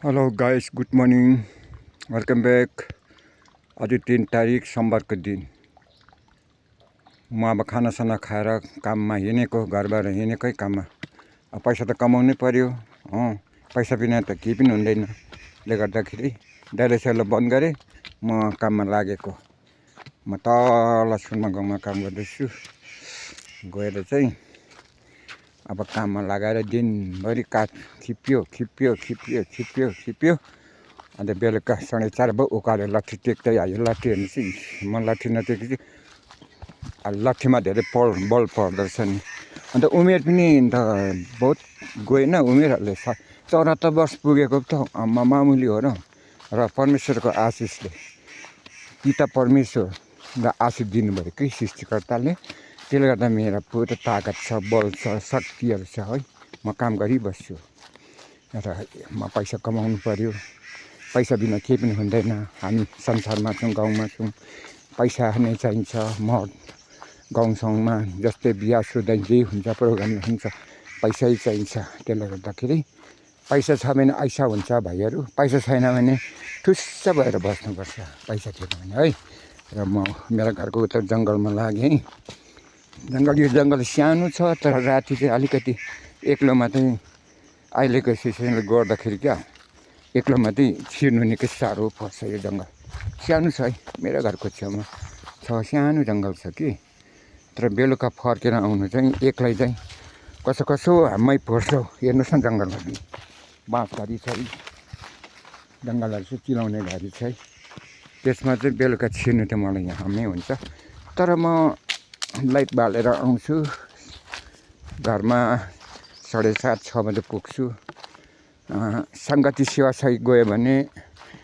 Hello guys, good morning, welcome back. आज 3 तारिक सोमबारको दिन म अब खानासाना खाएर काममा हिँडेको, घरबाट हिँडेकै काममा। अब पैसा त कमाउनै पर्यो, पैसा बिना त केही पनि हुँदैन। ले गर्दाखेरि डाइलेसरलाई बन्द गरेँ, म काममा लागेको। म तल सुनमा गाउँमा काम गर्दैछु। गएर चाहिँ अब काममा लगाएर दिनभरि काठ खिप्यो। अन्त बेलुका 4:30 भयो, उकालो लट्ठी टेक्दै आयो। लट्ठी हेर्नुहोस्, म लट्ठी नटेकेपछि लट्ठीमा धेरै बल पर्दो रहेछ नि। अन्त उमेर पनि त बहुत गएन, उमेरहरूले 74 वर्ष पुगेको त मामुली हो र परमेश्वरको आशिषले, पिता परमेश्वरले आशिष दिनुभयो कि सृष्टिकर्ताले। त्यसले गर्दा मेरो पुरा ताकत छ, बल छ, शक्तिहरू छ है। म काम गरिबस्छु र म पैसा कमाउनु पर्यो। पैसा बिना केही पनि हुँदैन। हामी संसारमा छौँ, गाउँमा छौँ, पैसा नै चाहिन्छ। म गाउँसँगमा जस्तै बिहा सुधा जे हुन्छ, प्रोग्राम हुन्छ, पैसै चाहिन्छ। त्यसले गर्दाखेरि पैसा छ भने ऐसा हुन्छ भाइहरू, पैसा छैन भने ठुस्स भएर बस्नुपर्छ, पैसा थिएन भने है। र म मेरो घरको उता जङ्गलमा लागेँ। यो जङ्गल सानो छ, तर राति चाहिँ अलिकति एक्लोमा चाहिँ अहिलेको सिचुएसनले गर्दाखेरि क्या एक्लोमा चाहिँ छिर्नु निकै साह्रो पर्छ। यो जङ्गल सानो छ है, मेरो घरको छेउमा छ, सानो जङ्गल छ कि। तर बेलुका फर्केर आउनु चाहिँ एक्लै चाहिँ कसो हाम्रै पर्छ। हेर्नुहोस् न, जङ्गलमा पनि बाँसघरी छ, जङ्गलहरू चाहिँ चिलाउने घरी छ। त्यसमा चाहिँ बेलुका छिर्नु त मलाई हामै हुन्छ। तर म लाइट बालेर आउँछु घरमा। 7:30-6 बजे पुग्छु। सङ्गति सेवासही गयो भने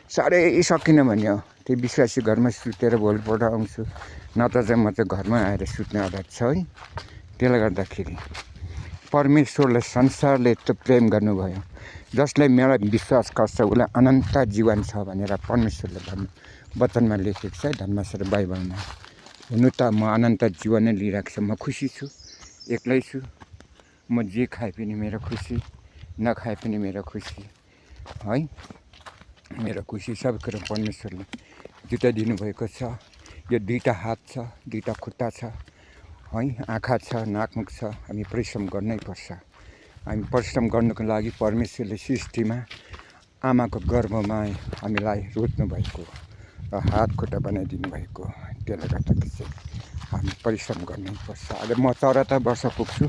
साह्रै सकिनँ भने त्यो विश्वासी घरमा सुतेर भोलिपल्ट आउँछु। नत्र चाहिँ म चाहिँ घरमै आएर सुत्ने आदत छ है। त्यसले गर्दाखेरि परमेश्वरले संसारले यस्तो प्रेम गर्नुभयो, जसले मेरो विश्वास गर्छ उसलाई अनन्त जीवन छ भनेर परमेश्वरले भन्नु वचनमा लेखेको छ है, धर्मशास्त्र बाइबलमा। हुनु त म अनन्त जीवन नै लिइरहेको छु। म खुसी छु, एक्लै छु। म जे खाए पनि मेरो खुसी, नखाए पनि मेरो खुसी है। मेरो खुसी सबै कुरो परमेश्वरले जुटाइदिनुभएको छ। यो 2टा हात छ, 2टा खुट्टा छ है, आँखा छ, नाकमुख छ। हामी परिश्रम गर्नै पर्छ। हामी परिश्रम गर्नुको लागि परमेश्वरले सृष्टिमा आमाको गर्भमा हामीलाई रोज्नु भएको र हात खुट्टा बनाइदिनु भएको। त्यसले गर्दाखेरि चाहिँ हामी परिश्रम गर्नुपर्छ। अहिले म 74 वर्ष पुग्छु।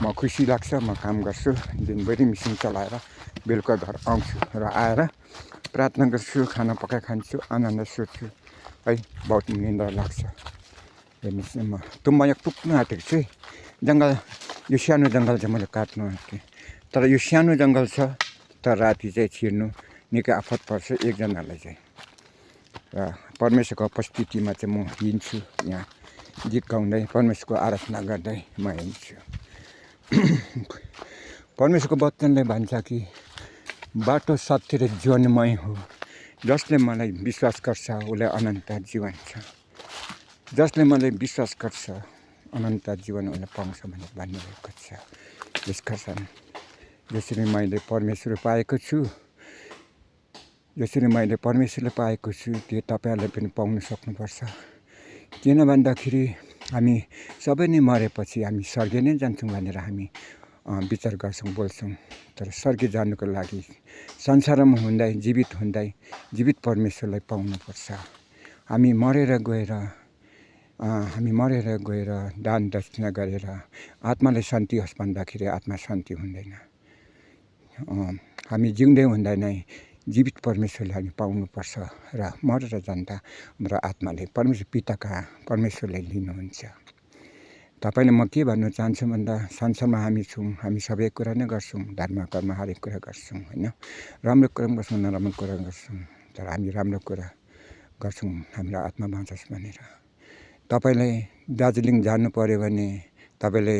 म खुसी लाग्छ। म काम गर्छु, दिनभरि मिसिन चलाएर बेलुका घर आउँछु र आएर प्रार्थना गर्छु, खाना पकाइ खान्छु, आनन्द सुत्छु है। बहुत निन्द्रा लाग्छ। हेर्नुहोस् न, म तुम्बायाक पुग्नु आँटेको छु है। जङ्गल, यो सानो जङ्गल चाहिँ मैले काट्नु आँटेँ। तर यो सानो जङ्गल छ, तर राति चाहिँ छिर्नु निकै आफत पर्छ एकजनालाई चाहिँ। र परमेश्वरको उपस्थितिमा चाहिँ म हिँड्छु, यहाँ गीत गाउँदै परमेश्वरको आराधना गर्दै म हिँड्छु। परमेश्वरको वचनले भन्छ कि बाटो, सत्य र जीवनमय हो, जसले मलाई विश्वास गर्छ उसलाई अनन्त जीवन छ। जसले मलाई विश्वास गर्छ अनन्त जीवन उसले पाउँछ भनेर भन्नुभएको छ। यस कारण जसरी मैले परमेश्वर पाएको छु, जसरी मैले परमेश्वरले पाएको छु, त्यो तपाईँहरूले पनि पाउन सक्नुपर्छ। किन भन्दाखेरि हामी सबै नै मरेपछि हामी स्वर्ग नै जान्छौँ भनेर हामी विचार गर्छौँ, बोल्छौँ। तर स्वर्ग जानुको लागि संसारमा हुँदै, जीवित परमेश्वरलाई पाउनुपर्छ। हामी मरेर गएर दान दक्षिणा गरेर आत्मालाई शान्ति होस् भन्दाखेरि आत्मा शान्ति हुँदैन। हामी जिउँदै हुँदा नै जीवित परमेश्वरले हामी पाउनुपर्छ र मरेर जाँदा हाम्रो आत्माले परमेश्वर पिता कहाँ परमेश्वरले लिनुहुन्छ। तपाईँले म के भन्न चाहन्छु भन्दा, संसारमा हामी छौँ, हामी सबै कुरा नै गर्छौँ, धर्म कर्म हरेक कुरा गर्छौँ होइन। राम्रो कुरा पनि गर्छौँ, नराम्रो कुरा गर्छौँ। तर हामी राम्रो कुरा गर्छौँ हाम्रो आत्मा बाँचोस् भनेर। तपाईँले दार्जिलिङ जानु पऱ्यो भने, तपाईँले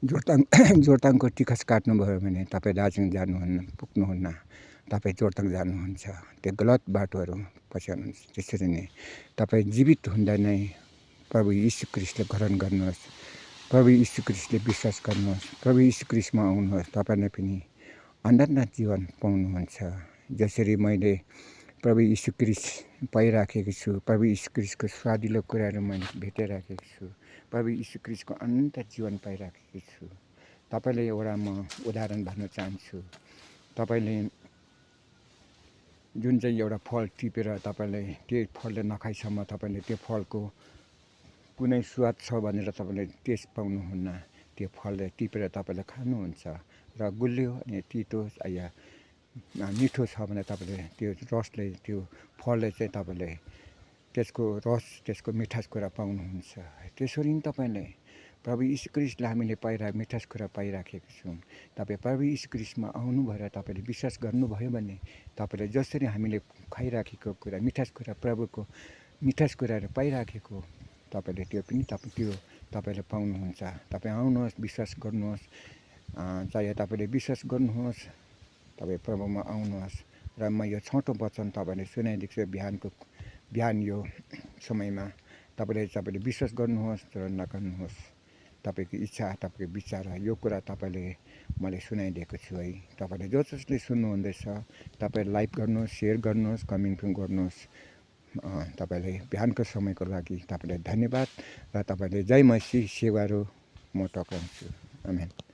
जोरथाङको टिकस काट्नुभयो भने तपाईँ दार्जिलिङ पुग्नुहुन्न, तपाईँ जोरथाङ जानुहुन्छ। त्यो गलत बाटोहरू पछ्याउनुहुन्छ। त्यसरी नै तपाईँ जीवित हुँदा नै प्रभु यीशु ख्रीष्टले ग्रहण गर्नुहोस्, प्रभु यीशु ख्रीष्टले विश्वास गर्नुहोस्, प्रभु यीशु ख्रीष्टमा आउनुहोस्। तपाईँलाई पनि अनन्त जीवन पाउनुहुन्छ। जसरी मैले प्रभु यीशु ख्रीष्ट पाइराखेको छु, प्रभु यीशु ख्रीष्टको स्वादिलो कुराहरू मैले भेटिराखेको छु, प्रभु यीशु ख्रीष्टको अनन्त जीवन पाइराखेको छु। तपाईँले एउटा म उदाहरण भन्न चाहन्छु। तपाईँले जुन चाहिँ एउटा फल टिपेर तपाईँले त्यो फलले नखाइसम्म तपाईँले त्यो फलको कुनै स्वाद छ भनेर तपाईँले टेस्ट पाउनुहुन्न। त्यो फलले टिपेर तपाईँले खानुहुन्छ र गुलियो अनि तितो या मिठो छ भने तपाईँले त्यो रसले त्यो फलले चाहिँ तपाईँले त्यसको रस त्यसको मिठास कुरा पाउनुहुन्छ। त्यसरी नै तपाईँले प्रभु यीशु ख्रीष्टलाई हामीले मिठास कुरा पाइराखेको छौँ। तपाईँ प्रभु यीशु ख्रीष्टमा आउनु भएर तपाईँले विश्वास गर्नुभयो भने तपाईँले जसरी हामीले खाइराखेको कुरा मिठास कुरा प्रभुको मिठास कुराहरू पाइराखेको तपाईँले त्यो पनि तपाईँले पाउनुहुन्छ। तपाईँ आउनुहोस्, विश्वास गर्नुहोस्। चाहे तपाईँले विश्वास गर्नुहोस्, तपाईँ प्रभुमा आउनुहोस् र म यो छोटो वचन तपाईँले सुनाइदिएको छु। बिहान यो समयमा तपाईँले विश्वास गर्नुहोस् र नगर्नुहोस्। तपाईँको इच्छा, तपाईँको विचार यो कुरा तपाईँले मैले सुनाइदिएको छु है। तपाईँले जसले सुन्नुहुँदैछ तपाईँ लाइक गर्नुहोस्, सेयर गर्नुहोस्, कमेन्ट पनि गर्नुहोस्। तपाईँले बिहानको समयको लागि तपाईँलाई धन्यवाद र तपाईँले जय मसीह सेवाहरू म टक्राउँछु। आमेन।